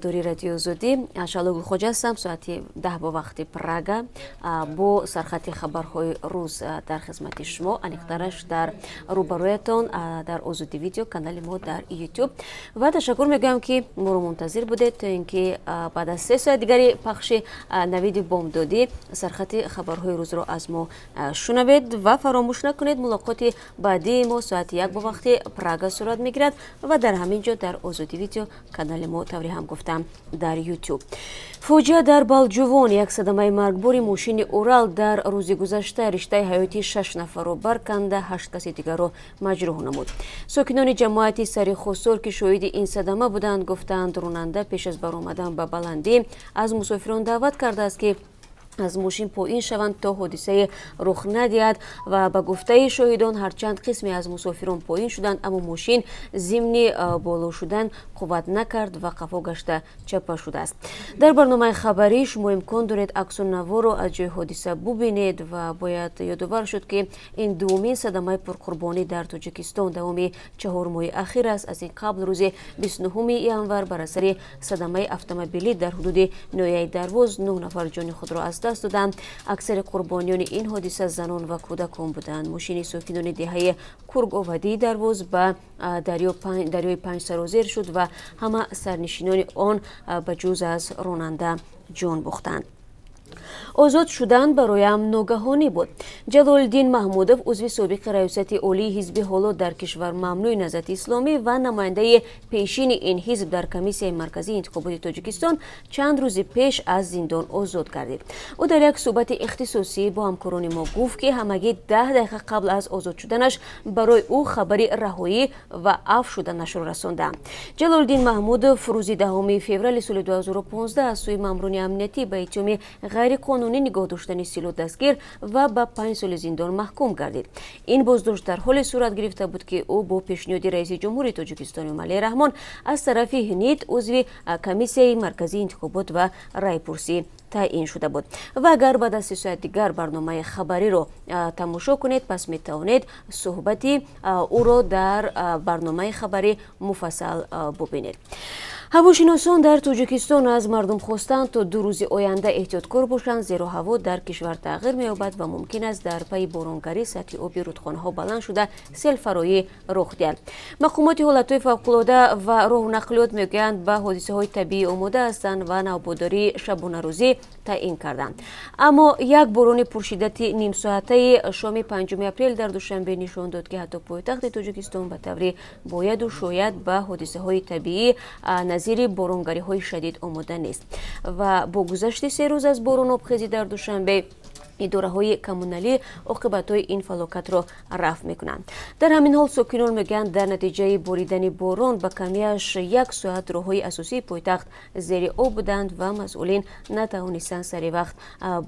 Дори Радиои Озодӣ, Шаҳло Гулхоҷа ҳастам. Соати 10 бо вақти Прага бо сархати хабарҳои рӯз дар хизмати шумо, аниқтараш дар рӯбарӯятон дар Озодӣ Видео, канали мо дар Ютуб. Ва ташаккур мегӯям, ки моро мунтазир будед, то ин ки баъд аз 3 соат дигари пахши Навиди бомдодӣ сархати хабарҳои рӯзро аз мо шунавед. Ва фаромӯш накунед, мулоқоти баъдии мо соати 1 бо вақти Прага сурат мегирад ва дар ҳамин ҷо, дар Озодӣ Видео, канали мо, тавре ҳам гуфтам, дар Ютуб. Фоҷиа дар Балҷувон. Як садамаи маргбори мошини Урал дар рӯзи гузашта риштаи ҳаёти шаш нафарро барканда, ҳашт каси дигарро маҷрӯҳ намуд. Сокинони ҷамоати Сари Хусур, ки шоҳиди ин садама буданд, гуфтаанд, ронанда пеш аз баромадан ба баландӣ аз мусофирон даъват кардааст, ки аз мошин поин шаванд, то ҳодисае рух надиҳад. Ва ба гуфтаи шоҳидон, ҳарчанд қисме аз мусофирон поин шуданд, аммо мошин зимни боло шудан қувват накард ва қафо гашта чапа шудааст. Дар барномаи хабарӣ шумо имкон доред аксу наворо аз ҷои ҳодиса бубинед. Ва бояд ёдовар шуд, ки ин дуввумин садамаи пурқурбонӣ дар Тоҷикистон давоми 4 моҳи ахир аст. Аз ин қабл рӯзи 29 январ бар асари садамаи автомобилӣ дар ҳудуди ноҳияи Дарвоз нӯҳ нафар ҷони худро аз даст доданд. Аксари қурбониёни ин ҳодиса занон ва кӯдакон буданд. Мошини сокинони деҳаи Курговадии Дарвоз ба дарёи Панҷ сарозер шуд ва ҳама сарнишинони он ба ҷуз аз ронанда ҷон бохтанд. Озод шудан бароям ногаҳонӣ буд. Ҷалолиддин Маҳмудов, узви собиқи раёсати олии ҳизби ҳоло дар кишвар мамнӯи Наҳзати Исломӣ ва намояндаи пешини ин ҳизб дар Комиссияи марказии интихоботи Тоҷикистон, чанд рӯзи пеш аз зиндон озод гардид. Ӯ дар як суҳбати ихтисосӣ бо ҳамкорони мо гуфт, ки ҳамагӣ 10 дақиқа қабл аз озод шуданаш барои ӯ хабари раҳоӣ ва афв шуданашро расонданд. Ҷалолиддин Маҳмудов рӯзи 10 феврали соли 2015 аз сӯи маъмурони амниятӣ ба иттиҳоми ғайриқонунӣ нигоҳ доштани силоҳ дастгир ва ба 5 соли зиндон маҳкум гардид. Ин боздошт дар ҳоле сурат гирифта буд, ки ӯ бо пешниҳоди раиси ҷумҳури Тоҷикистон Эмомалӣ Раҳмон аз тарафи ҳнит узви Комиссияи марказии интихобот ва райпурсӣ таъин шуда буд. Ва агар баъд аз 3 соат дигар барномаи хабариро тамошо кунед, пас метавонед суҳбати ӯро дар барномаи хабарӣ муфассал бубинед. Ҳавошиносон дар Тоҷикистон аз мардум хостанд, то 2 рӯзи оянда эҳтиёткор бошанд, зеро ҳаво дар кишвар тағйир меёбад ва мумкин аст дар пайи боронгарӣ сатҳи оби рудхонаҳо баланд шуда, селфароӣ рух диҳад. Мақомоти ҳолатҳои фавқулода ва роҳу нақлиёт мегӯянд, ба ҳодисаҳои табиӣ омода ҳастанд ва навбатдории шабонарӯзӣ таъин карданд. Аммо як борони пуршиддати нимсоатаи шоми 5 апрел дар Душанбе нишон дод, ки ҳатто пойтахти Тоҷикистон ба таври бояду шояд ба ҳодисаҳои табиӣ назири боронгариҳои шадид омода нест. Ва бо гузашти 3 рӯз аз борону обхезӣ дар Душанбе идораҳои коммуналӣ оқибатҳои ин фалокатро рафъ мекунанд. Дар ҳамин ҳол сокинон мегӯянд, дар натиҷаи боридани борон ба камиаш як соат роҳҳои асосии пойтахт зери об буданд ва масъулин натавонистанд сари вақт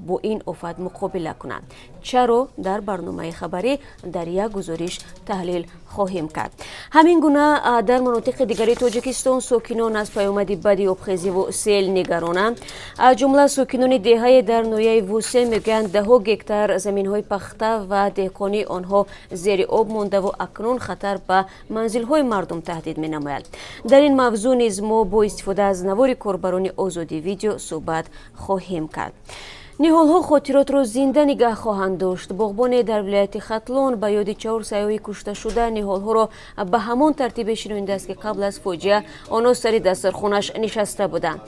бо ин офат муқобила кунанд. Чаро, дар барномаи хабарӣ дар як гузориш таҳлил хоҳем кард. Ҳамин гуна дар манотиқи дигари Тоҷикистон сокинон аз паёмади бади обхезиву сел нигаронанд. Аз ҷумла сокинони деҳае дар ноҳияи Восе мегӯянд, даҳо гектар заминҳои пахта ва деҳқонии онҳо зери об мондаву акнун хатар ба манзилҳои мардум таҳдид менамояд. Дар ин мавзӯъ низ мо бо истифода аз навори корбарони Озодӣ Видео суҳбат хоҳем кард. Ниҳолҳо хотиротро зинда нигаҳ хоҳанд дошт. Боғбоне дар вилояти Хатлон ба ёди чаҳор сайёҳи кушташуда ниҳолҳоро ба ҳамон тартибе шинонидааст, ки қабл аз фоҷиа онҳо сари дастархонаш нишаста буданд.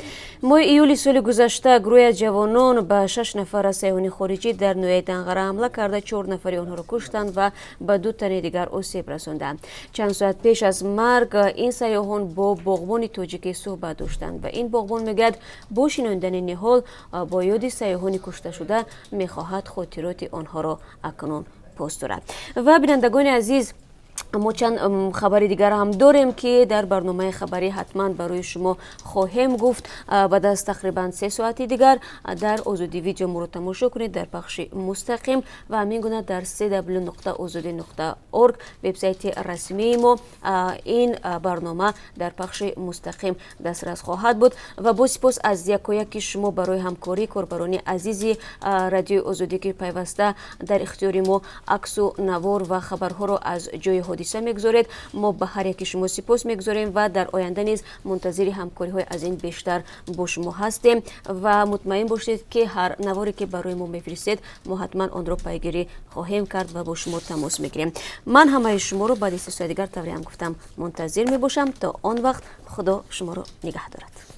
Моҳи июли соли гузашта гурӯҳе аз ҷавонон ба шаш нафар аз сайёҳони хориҷӣ дар ноҳияи Данғара ҳамла карда, чор нафари онҳоро куштанд ва ба ду тани дигар осеб расонданд. Чанд соат пеш аз марг ин сайёҳон бо боғбони тоҷикӣ суҳбат доштанд ва ин боғбон мегӯяд, бо шинонидани ниҳол бо ёди сайёҳони кушташуда мехоҳад хотироти онҳоро акнун пос дорад. Ва бинандагони азиз, мо чанд хабари дигар ҳам дорем, ки дар барномаи хабарӣ ҳатман барои шумо хоҳем гуфт. Баъд аз тақрибан 3 соати дигар дар Озодӣ Видео моро тамошо кунед дар пахши мустақим ва ҳамин гуна дар cw.ozodi.org, вебсайти расмии мо, ин барнома дар пахши мустақим дастрас хоҳад буд. Ва бо сипос аз якояки шумо барои ҳамкорӣ, корбарони азизи Радиои Озодӣ, ки пайваста дар ихтиёри мо аксу навор ва хабарҳоро аз ҷои Ҳодиса мегузоред. Мо ба ҳар яки шумо сипос мегузорем ва дар оянда низ мунтазири ҳамкориҳои аз ин бештар бо шумо ҳастем ва мутмаин бошед, ки ҳар наворе, ки барои мо мефиристед, мо ҳатман онро пайгирӣ хоҳем кард ва бо шумо тамос мегирем. Ман ҳамаи шуморо баъди 3 соати дигар, тавре ҳам гуфтам, мунтазир мебошам. То он вақт Худо шуморо нигаҳ дорад.